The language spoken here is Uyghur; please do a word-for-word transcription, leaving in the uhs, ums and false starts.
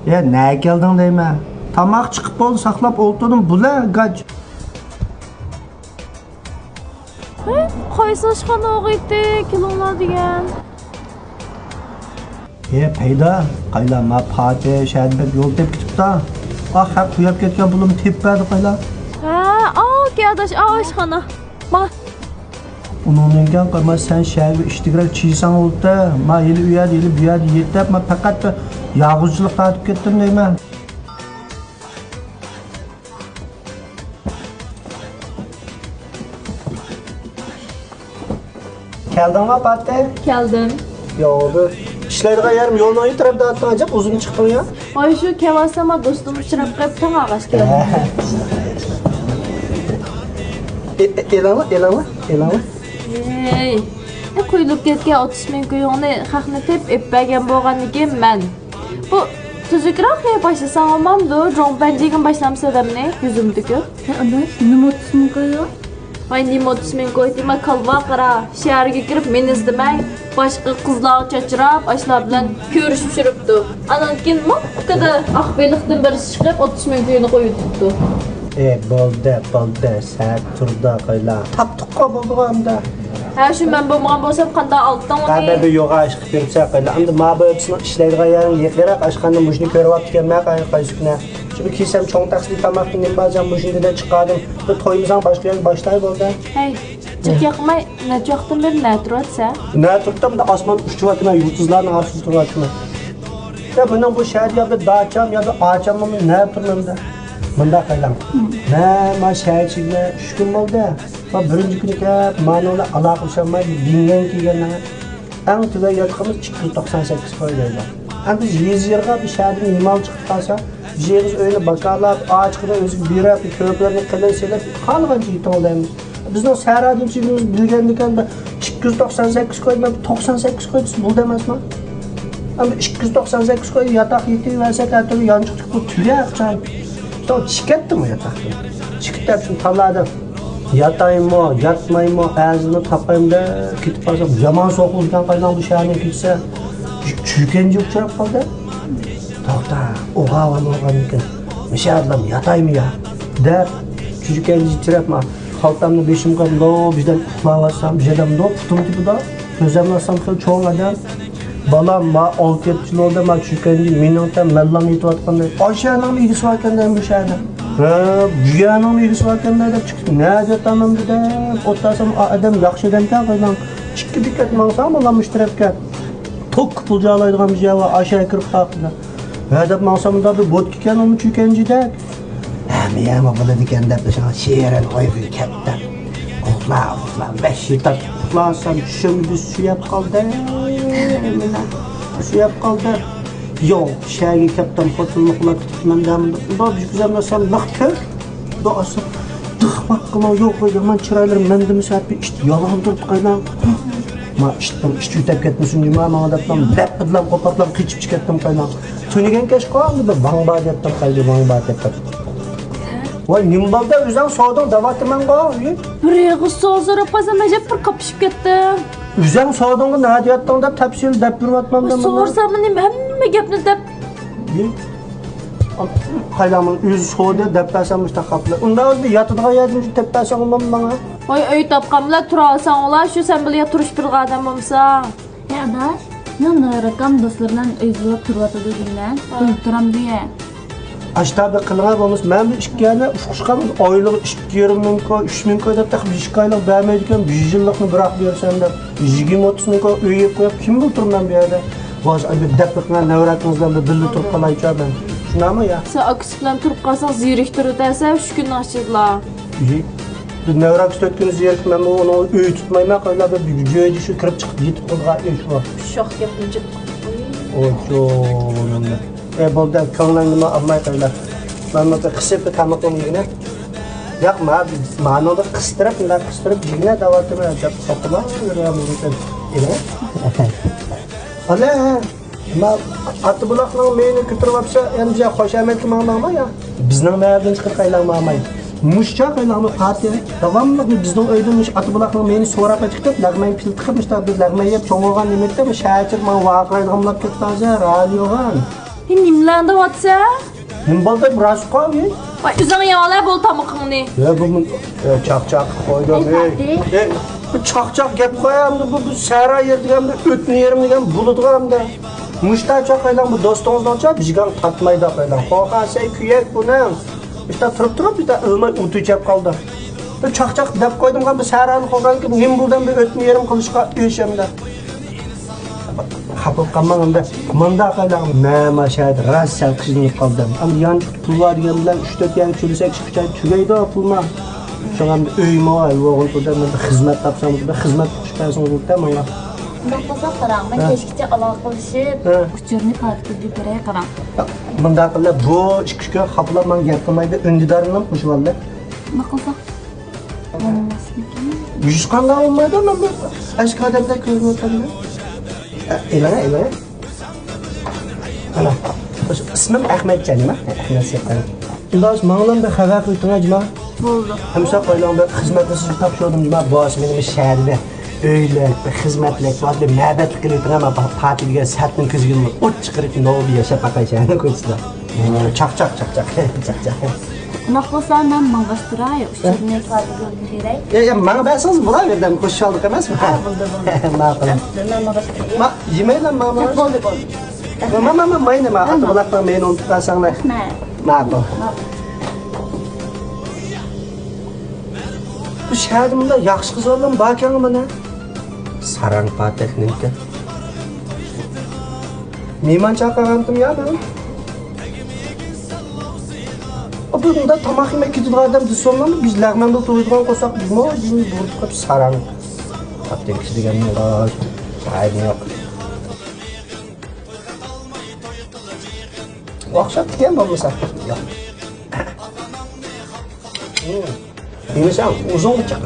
يا، نەگە كەلدىڭ دەيمەن. تاماق چىقىپ بولدى، ساقلاپ ئولتۇردۇم، بۇلە گاج. ھە؟ قايسى ئاشخانا ئوغىيتى؟ كېلىڭلار دېگەن. ھە، پەيدا، قايلا، ما پاتى شەھەردە بەك يول تېپىپ كېتىپتا. ئاھ، خەق قوياپ كەتكەن پۇلۇمنى تېپىپ بەردى، قايلا. ھە، ئاۋۇ ئاداش، ئاۋۇ ئاشخانا. ما. ئۇنىڭدىن كېيىن قايما سەن شەھەرگە ئىشتىكرەك چىيساڭ بولدى. ما ھېلى ئۇ يەردە، ھېلى بۇ يەردە يېتەپ، ما پەقەت بىر يالغۇزچىلىق تارتىپ كەتتىم دەيمەن. كەلدىڭما پاتى؟ كەلدىم. ياۋدۇ. ئىشلەيدىغان يېرىم يولنىڭ ئېتىراپىدا ئاتتىڭ، ئەجەب ئۇزۇن چىقتىڭ يا. ۋاي، شۇ كەۋالسام دوستۇم ئۇچراپ قېلىپ تاڭ ئاغاچ كەلدىم. ئېلىڭلا، ئېلىڭلا، ئېلىڭلا. ھەي، قۇيۇلۇپ كەتكەن ئوتتۇز مىڭ كويۇڭنى خەقنى تېپىپ ئېلىپ بەرگەن بولغاندىكىن مەن. بۇ تۈزۈكرەك گەپ باشلىساڭ بولمامدۇ؟ جوڭ پەنجىگىن باشلامسىز ئادەمنى يۈزۈمدىكى. ھە، ئاداش، نېمە ئوتتۇز مىڭ كويۇڭ؟ ۋاي، نېمە ئوتتۇز مىڭ كوي دېمە، كالۋا قارا. شەھەرگە كىرىپ مېنى ئىزدىمەي، باشقا قىزلارغا چاچراپ، ئاشۇلار بىلەن كۆرۈشۈپ يۈرۈپتۇ. ئانان كېيىن موققىدا ئاق بېلىقتىن بىرسى چىقىپ، ئوتتۇز مىڭ كوينى قويۇۋېتىپتۇ. ئى، بولدى، بولدى، سەت تۇردا قايلا. تاپتۇققا بولىدىغان ئەمدى. ھە، شۇ مەن بولمىغان بولسام قانداق ئالدىڭ ئۇنى؟ ھە، مەن بىر يوغان ئىش قىلىپ بېرىپسەن قايلا. ئەمدى ما بۇ ئۆپىسىنىڭ ئىشلەيدىغان يېرىنى يېقىنراق ئاشخانىدا مۇشۇنى كۆرۈۋاپتىكەنمەن قايلا قايسى كۈنى. شۇ بىر كىيسەم چوڭ تەخسىلىك تاماقتىن نېمە بار، مۇشۇنى دېدى چىقاردىم. بىر تويمىساڭ باشقا يەرگە باشلاي بولدى. ھەي، جىق ياقماي، نەچچە ۋاقىتتىن بېرى نە تۇرۇۋاتىسەن؟ نە تۇرۇپتۇ، مۇنداق ئاسماندا ئۇچۇۋاتىمەن، يۇلتۇزلارنىڭ ئارىسىدا تۇرۇۋاتىمەن. يا مېنىڭ بۇ شەھەردە يا بىر داچام، يا بىر ئاچام بولمىسا نە تۇرىمەن دە؟ مۇنداق قايلاڭ. مەن ما شەھەر ئىچىدە ئۈچ كۈن بولدى. ما بىرىنچى كۈنى كەپ، مانىڭ بىلەن ئالاقىلىشالماي، بىڭيەن كىيگەن. ئەڭ تۆۋەن ياتىقىمىز ئىككى يۈز توقسان سەككىز كوي دەيدۇ. ئەمدى يېزا يېرىغا بىر شەھەردىن مېھمان چىقىپ قالسا، بىر ئېغىز ئۆينى باكالاپ، ئاچىقىنى ئۆزىگە بېرىپ، كۆرپىلەرنى قېلىن سېلىپ، خالىغانچە يېتىڭ دەيمىز. بىزنىڭ سەھرادىن چىگىمىز بىلگەندىكىن، بىر ئىككى يۈز توقسان سەككىز كوي، مەن توقسان سەككىز كوي دېسە بولىدۇ ئەمەسمۇ؟ ئەمدى ئىككى يۈز توقسان سەككىز كوي ياتاق يېتىۋەرسەك، ھەر تۈرلۈ يانچۇقتىكى پۇل تۈگەپ چىقىپ كەتتىمۇ ياتاقتىن. چىقىپ دەپ شۇنى تالادىم. ياتايمۇ، ياتمايمۇ، ئەزىزنى تاپايمۇ دەپ كېتىپ قالسام، يامان سوقۇلىدىكەن قايناڭ بۇ شەھەرنىڭ كېچىسى. چۈ-، چۈركەنجى ئۇچراپ قالدى. توختا، ئوغا بولغاندىكىن، مىشە ئادلام ياتايمۇ يا؟ دەپ، چۈركەنجى ئۇچراپما، خالتامنى بېشىمغا قويۇپ، لوبىدەم ئۇخلاۋاتسام، بىر ئادەم لوپ پۇتۇم تېپىدا، كۆزەمنى ئاچسام خېلى چوڭ ئادەم. بالام، ما ئالتە يەتتە يىل بولدى، ما چۈركەنجى مېنىڭ تەن مەللام يېتىۋاتقان دەيدۇ. ئاشۇ يەرنىڭمۇ ئىگىسى باركەن دەيمەن بۇ شەھەردە. ھە، بۇ يەرنىڭمۇ ئىگىسى باركەن دەيدۇ دەپ چىقىپ، نەدە ياتامەن بۇ دەپ ئولتۇرسام، ئا، ئادەم ياخشى ئادەمكەن قايناڭ. ئىككى بېكەت ماڭسام، بالام مۇشۇ تەرەپكە. توككا پۇل جالايدىغان بىر جاي بار، ئاشۇ يەرگە كىرىپ قاپتۇ. ھە دەپ ماڭسام، مۇنداق بىر بوتكا ئىكەن، ئۇمۇ چۈركەنجى دەك. ھەممە يەرمۇ بولىدىكەن دەپ، شۇڭا شېرىن ئويغا كەتتىم. ئۇخلا، ئۇخلا، بەش يىل تارتىپ ئۇخلاسام، چۈشۈمدە سۆيۈپ قالدى. سۆيۈپ قالدى. يوق، شەھەرگە كەپتىم، خوتۇنلۇقلار كۈتۈپمەن دەمدى. ئۇنداق بىر كۆزەملىسەم، لىق كۆر. ئۇنداق ئاستا دىخ باققىلا، يوق، يامان چىرايلىرى مەندىمۇ سەپى ئىت يالغان تۇرۇپ قايناڭ. ما ئىتنىڭ ئىچى ئۆتەپ كەتمىسۇن دېمە ماڭا دەپلا، لەپپىدىلا قوپاپلا قېچىپ چىقىپ كەتتىم قايناڭ. تۈنۈگۈن كەچقۇ بىر ۋاڭ بار دەپتىم، قايدا ۋاڭ بار دەپتىم. ۋاي، نېمە بولدى؟ ئۆزۈڭ سورىدىڭ دەۋاتىمەنغۇ. بىر ئېغىز سوئال سوراپ قالسام، ئەجەب بىر قاپشىپ كەتتىم. ئۆزۈڭ سورىدىڭغۇ، نەدە ياتتىڭ دەپ تەپسىلىي دەپ بېرىۋاتمامدۇ مانا. سورىسام، نېمە ھەممە گەپنى دەپ. قايلاڭمۇ ئۆزى سورىدى دەپ بەرسەم مۇشۇنداق قاپلا. ئۇنداق بولسا ياتىدىغان يەردىن دەپ بەرسەڭ بولمامدۇ ماڭا؟ ۋاي، ئۆي تاپقان بىلەن تۇراۋالساڭ ئۇلا، شۇ سەن بىلەن تۇرۇشۇپ بېرىدىغان ئادەم بولمىسا. ھە ئاداش، مېنىڭ نۆۋەتتە دوستلىرى بىلەن ئۆي ئىزدەپ تۇرۇۋاتىدۇ دېگىنە. ھە. تۇرامدۇ يە؟ ئاشتا بىر قىلىڭا بولمىسا، مەن بۇ ئىككى يەرنى ئۇقۇشقان ئايلىقى ئىككى يېرىم مىڭ كوي، ئۈچ مىڭ كوي دەپ تېخى بىر ئىككى ئايلىق بەرمەيدىكەن، بىر يىللىقنى بىراق بېرىسەن دەپ، يىگىرمە ئوتتۇز مىڭ كوي ئۆي يەپ قويۇپ، كىم بولتۇرىمەن بۇ يەردە؟ ۋاز، بىر دەپ بېقىڭا، نەۋرەڭلار بىلەن بىر بىللە تۇرۇپ قالايچۇ مەن. شۇنداقمۇ يا؟ سەن ئاكىسى بىلەن تۇرۇپ قالساڭ زېرىكتۈرىدۇ دەسە، ئۈچ كۈننىڭ ئىچىدىلا. ئى، بىز نەۋرە ئاكىسى تۆت كۈن زېرىكمەنمۇ، ئۇنىڭ ئۆيى تۇتمايمەن، قايلا بىر جۆيدە شۇ كىرىپ چىقىپ يېتىپ قالىدىغان ئىش بۇ. شوخ گەپنى جىق. ئوچۇ، بولدى، كۆڭلۈڭنىمۇ ئالماي قايلا. مەن بۇ قىسىپ بىر تامىقىم يېگىنە. ياق، ما، مانىڭدا قىستۇرۇپ، مۇنداق قىستۇرۇپ يېگىنە دەۋاتىمەن، دەپ سوقۇلا يۈرۈۋەرمىگىن. ئېلە. ئالە. ما ئاتا بۇلاقنىڭ مېيىنى كۆتۈرۈۋاپسا، ئەمدى يا خۇشامەتكە ماڭدىڭما يا؟ بىزنىڭ مەھەللىدىن چىقىپ قايلاڭ ماماي. مۇشۇچە قايلاڭمۇ پاتى. داۋاملىق بىزنىڭ ئۆيدىن مۇشۇ ئاتا بۇلاقنىڭ مېيىنى سوراپ چىقىپ، لەغمەن پىل تىقىپ، مۇشۇنداق بىز لەغمەن يەپ چوڭ بولغان نېمە ئېيتتى، مۇشۇ شەھەرچە ماڭا ۋارقىرايدىغان بولۇپ كەتتى ھازىر، راھىل يوغان. ھېي، نېمىلەرنى دەۋاتىسەن؟ نېمە بولدى، راست قالدى. ۋاي، ئۆزۈڭ يەۋالە بول تامىقىڭنى. يا، بۇ مۇن-، ئە، چاقچاق قويدۇم. ھەي، ھەي، پاتى. ئە، بۇ چاقچاق گەپ قويامدۇ، بۇ، بۇ سەھرا يېرى دېگەن بىر ئۆتنە يېرىم دېگەن بولىدىغان ئەمدى. مۇشتا چاق قايلاڭ، بۇ دوستىڭىزنىڭچە بىژگاڭ تارتمايدۇ قايلاڭ. قورقارسەن كۈيەك بۇنىڭ. مۇشتا تۇرۇپ تۇرۇپ، بىتا ئىلماي ئۇتۇ چەپ قالدى. بۇ چاقچاق دەپ قويدۇمغا، بۇ سەھرانى قويغانكىن نېمە بولدى، بىر ئۆتنە يېرىم قىلىشقا ئۆشەمدە. خاپا بولۇپ قالماڭ ئەمدى. مۇنداق قىلايلى، مەن مانا شۇ يەردە راست سەل قىينىلىپ قالدىم. ئەمدى يانچۇقتا پۇل بار دېگەن بىلەن ئۈچ تۆت يەرگە چۆرىسەك ئىككى ئۈچ ئاي تۈگەيدۇ پۇلما. شۇڭا ئەمدى ئۆيمۇ ھەل بولغىلى تۇردى. مەن بىر خىزمەت تاپسام، بىر خىزمەت قىلىپ بەرسىڭىز بولىدۇ ماڭا. شۇنداق بولسا قاراڭ، مەن ھە. كەچكىچە ئالاقە قىلىشىپ، ھە. ئۇچۇرنى پاتىپقا بېرەي قاراڭ. مۇنداق قىلىپ، بۇ ئىككى ئۈچ كۈن خاپىلاپ ماڭا گەپ قىلمايدۇ، ئۈندىدارىنىمۇ قوشۇۋالدى. نېمە قىلساق؟ بولماسمىكىن؟ يۈز قانداق بولمايدۇ، مەن بۇ ئەسكى ئادەمدەك كۆرۈنۈۋاتامدۇ؟ ئە، ئېلىڭە، ئېلىڭە. ئانا، ئىسمىم ئەخمەتجان، نېمە؟ ئەخمەت سېيىتقان. ئىلاج، ماڭىلا بىر خەۋەر قىلىۋېتىڭە، جۇما. بولدى. ھەمسە قايلاڭ بىر خىزمەتنى سىزگە تاپشۇردۇم، جۇما. بوۋاس مېنى بىر شەھەردە ئۆيلۈك، بىر خىزمەتلىك، بوۋاس بىر مەبەتلىك قىلىۋېتىڭە، مەن پاتى دېگەن سەتنىڭ كۆزىگە ئوت چىقىرىپ، نوۋا ياشاپ باقاي شەھەرنىڭ كوچىسىدا. چاقچاق، چاقچاق، چاقچاق. ئۇنداق بولسا مەن ماڭغاچتۇراي، ئۇچۇرنى پاتىگۈلگە بېرەي. يا، يا، ماڭا بەرسىڭىز بولاۋېرىدۇ، قوشۇشالدۇق ئەمەسمۇ؟ ھە، بولدى، بولدى. ماقۇل. مەن ماڭغاچتۇراي. ما، يېمەيلا ماڭا. بولدى، بولدى. ما، ما، ما، ماينى، ما، ئاتا بۇلاقنىڭ مېيىنى ئۇنتۇپ قالساڭلار. ماقۇل. بۇ شەھەردە مۇنداق ياخشى قىز بالىلارمۇ باركەن مانا. ساراڭ پاتەكنىڭكى. مېھمان چاقىرغانتىم يا مەن. بۇ مۇنداق تاماق يېمەي كېتىدىغان ئادەم دېسەممۇ، بىز لەغمەن بولۇپ تۇرىدىغان قورساق، بىزمۇ بۇ بولۇپ قاپ ساراڭ. پاتەكچى دېگەننىڭ راست. ئايدىم يوق. ئوخشاپتىكەن بولمىسا. ياق. يېمىسەڭ ئۇزۇنغىچە.